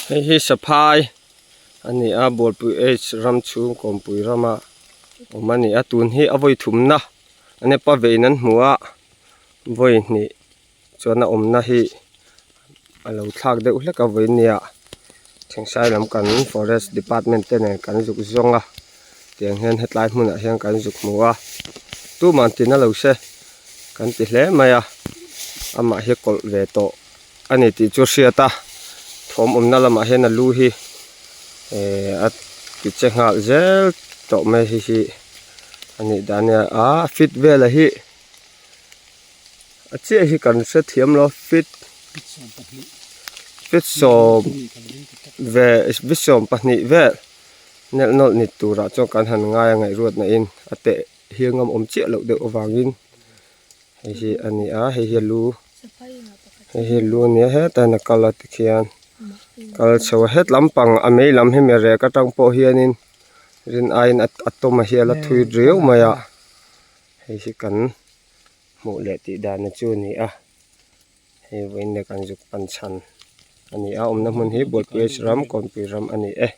Hei hi saphai a ni a Bualpui H ram chhung kawmpui rama awm a ni a tun hi a vawi thumna a nepa vein an hmu a vawi hnih chuan a awmna hi a lo thlak deuh hlek a vawi nia Thingsai lam kan forest department te nen kan zuk zawng a tiang hian hetlai hmunah hian kan zuk hmu a tumah tina lo se kan ti hle mai a amah hi kawlh ve tawh a ni tih chu a hriat a thawm awmna lamah hian a lu hi ehh a ti che nghal zel tawh mai hei hi a nih dan a nia a fit velah hi a chiah hi kan hrethiam lo fit fit sawm ve fit 12 vel nelh nawlh ni turah chuan kan han ngai a ngaihruatna in a teh hiang a awm chiah loh deuh avangin hei hi a ni a hei hi a lu hei hi a lu a ni a hetah hian a kal a tikhian kal chho a het lampang a mei lam hemi rek atang pawh hianin rin aiin a tawm a hi a la thui riau mai a hei hi kan hmuh leh tih dan chu a ni a hei vawiin leh kan zuk pan chhan a ni a awmna hmun hi Bualpui ram Kawnpui ram a ni e.